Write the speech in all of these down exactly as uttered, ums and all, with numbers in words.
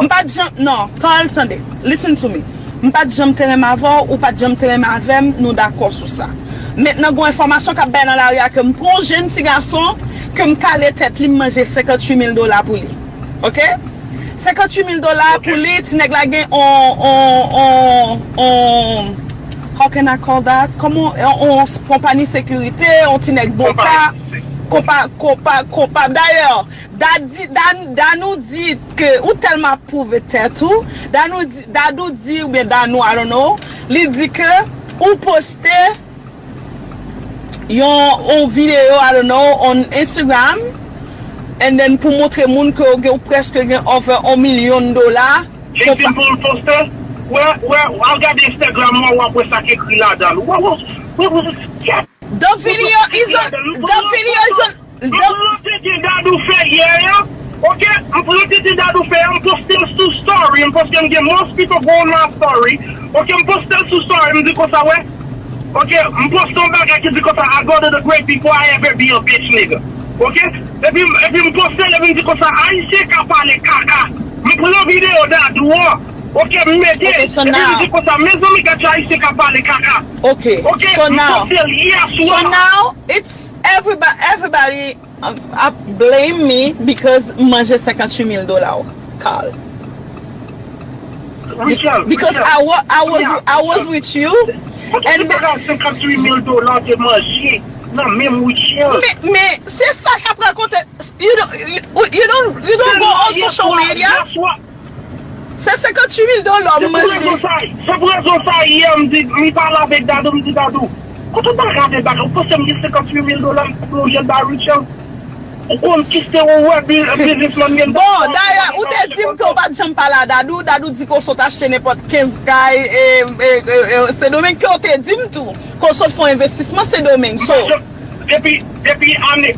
M pa t janm, non, Carl, tande, listen to me. M pa t janm te renmen avè w, ou pa t janm te renmen avè m, nou dakò sou sa. Mentnan, gen yon enfòmasyon k ap bay nan lari a ke m pran yon jenn ti gason, ke m kale tèt li, m manje senkanntuit mil dola pou li. Oke? Senkanntuit mil dola pou li, ti nèg la gen on, on, on, on, how can I call that? Kòman, on, on konpayi sekirite, on ti nèg boka, konpa, konpa, konpa. Dayè, Dadi, Dan, Danou di ke ou tèlman ap pwouve tèt ou. Danou di, Dadou di, oubyen Danou, I don't know, li di ke ou poste yon, yon videyo, I don't know, on Instagram, and then pou montre moun ke ou gen, ou prèske gen over yon milyon dola. Jezi, pou l poste? Wè, wè, al gade Instagram mwen, w ap wè sa k ekri ladan l. Wè, wè, wè, wè, wè. The video is on, the video is on, the... M pran tenten Dadou fè yè a, oke? M pran tenten Dadou fè yè a, m poste l sou story, m poste m gen most people go on my story, oke? M poste l sou story, m di konsa, wè, oke? M poste yon bagay ki di konsa, I go to the great before I ever be a bitch nigga, oke? Epi, epi m poste l, epi m di konsa, Ayisyen ka pale kaka. M pran videyo Dadou an, oke, m mete, epi m di konsa, mezanmi, gad jan Ayisyen ka pale kaka. Oke, oke, so m poste l yè swa. So now, it's everybody, everybody um, ap blame me because m manje senkanntuit mil dola, Carl. Richard, because Richard, I, wa- I was, I was with you, and senkanntuit mil dola te manje nan menm Richard. Men, men se sa k ap rakonte. You don't, you, you don't, you don't go on social media. Se senkanntuit mil dola m manje. Se pou rezon sa, se pou rezon sa yè m di, m pale avèk Dadou, m di, Dadou, kote w ta gade bagay, ou panse m gen senkanntuit mil dola m pou yon jèn ba Richard? Ou konn ki se ou wè bi- biznismann gen. Bon, dayè, ou te di m ke w pa t janm pale a Dadou, Dadou di ke w sot achte nenpòt kenz kay, e, e, e, e, Sendomeng, ke w te di m tou, ke w sot fè yon envestisman Sendomeng, so. Depi, depi ane,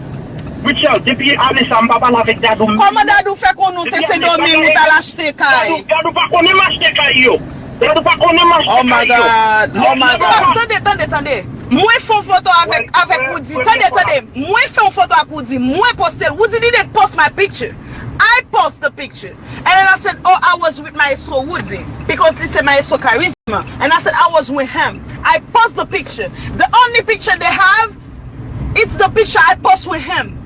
Richard, depi ane sa, m pa pale avèk Dadou. Kòman Dadou fè konnen w te Sendomeng, ou t al achte kay? Dadou, Dadou pa konnen m achte kay yo. Dadou pa konnen m achte kay yo. Oh my God, oh my God. Tande, tande, tande. Mwen fè yon foto avèk, avèk Roody. Tande, tande. Mwen fè yon foto ak Roody. Mwen poste l. Roody didn't post my picture. I post the picture. And then I said, oh, I was with Maestro Roody. Because li se Maestro Charisma. And I said, I was with him. I post the picture. The only picture they have, it's the picture I post with him.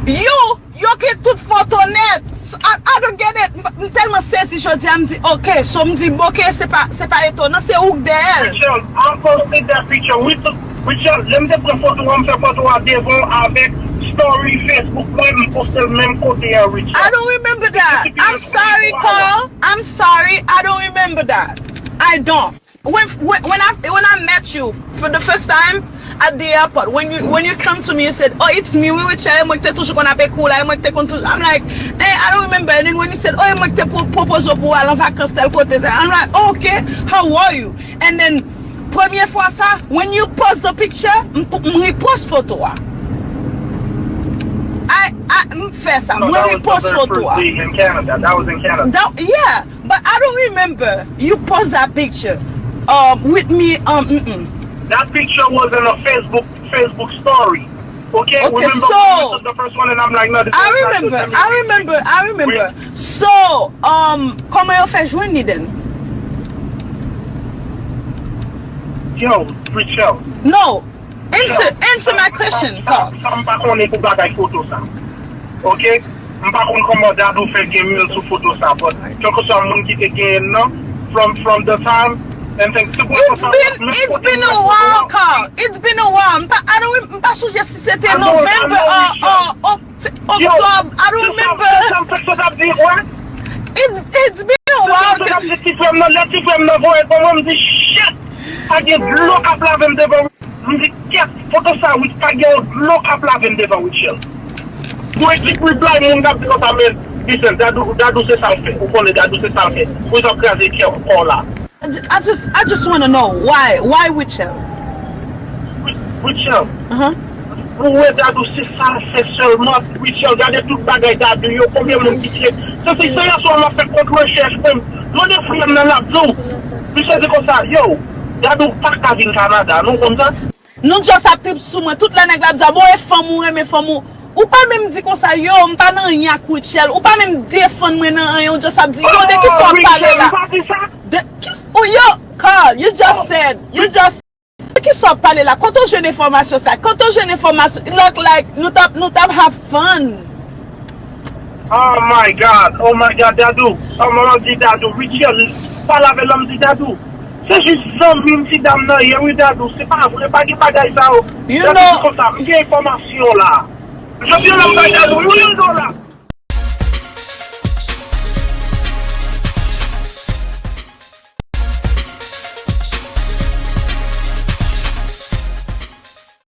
You Yo gen tout foto nèt. So, I, I don't get it. M, m tèlman sezi jodi a, m di, ok. So, m di, ok, se pa, se pa etonan, se ou k dèyè l. Richard, I posted that picture. We took, Richard, lè m te pran foto a, m fè foto a devan avèk story Facebook mwen, m poste l menm kote a, Richard. I don't remember that. I'm sorry, Carl. I'm sorry. I don't remember that. I don't. When, when, when I, when I met you for the first time at the airport, when you, when you come to me, you said, oh, it's me, wi, Richard, e mwen ki te toujou konn ap ekri w la, e mwen ki te konn toujou, I'm like, eh, I don't remember. And then when you said, oh, e mwen ki te pwo- pwopoze w pou w al an vakans tèl kote, I'm like, oh, ok, how are you? And then, premye fwa sa, when you post the picture, m, m repost foto a. I, I, m fè sa, mwen repost foto a. No, that was the very first day in Canada. That was in Canada. That, yeah. But I don't remember you post that picture, um, with me, um, mm-mm. That picture was in a Facebook, Facebook story. Okay, okay, remember so when you took the first one and I'm like, no, this is not good. I remember, I remember, I remember. So, um, kòman yo fè jwenn li then? Yo, Richard. No, Answer, answer my question, Carl. Sa m pa konnen pou bagay foto sa. Ok? M pa konn kòman Dadou fè gen mil sou foto sa, but kèlkeswa moun ki te genyen l nan, from, from the time, and things, se pou sa, it's been, it's been a while, Carl. It's been a while. M pa, I don't, m pa sonje si se te November or, or, or Oktòb, I don't remember. Se sa m fèk sot ap di, wè. It's, it's been a while. Se sa m fèk sot ap di, ti frè m nan, lè ti frè m nan voye l ban mwen, m di, shit! Pa gen dlo k ap lave m devan. M di, kèt, foto sa, wi, pa gen yon dlo k ap lave m devan Rutshelle. Pou ekip reply moun k ap di konsa, men, listen, Dadou, Dadou se sa l fè. Ou konnen Dadou se sa l fè. Pou sa w kraze kè w la. I ju- I just, I just wanna know why, why Rutshelle? Rutshelle. Uh-huh. Ou wè Dadou se sa l fè sèlman. Rutshelle, gade tout bagay Dadou yo, konbyen moun ki tiye. Se, se, se yèswa m ap fè kont rechèch mwen. Mande frè m nan l ap di w. Misye di konsa, yo, Dadou pa ka vin Kanada, nou konn sa? Nou just ap trip sou mwen. Tout lè nèg la ap di, bon, e fanm ou renmen fanm ou. Ou pa menm di konsa, yo, m pa nan anyen ak Rutshelle. Ou pa menm defann mwen nan anyen, ou just ap di, yo, de ki sa w ap pale la? De ki s- ou, yo, Carl, you just said, you just de ki sa w ap pale la? Kote w jwenn enfòmasyon sa? Kote w jwenn enfòmasyon? Look like nou t ap nou t ap have fun. Oh my God, oh my God, Dadou. Oh, manman di Dadou, Rutshelle, pale avè l, m di Dadou. Se jis zanmi m ti dam nan ye, wi, Dadou. Se pa vre, pa gen bagay sa yo. You Dadou know- di konsa, m gen enfòmasyon la. Jodi a, m bay Dadou yon mil dola.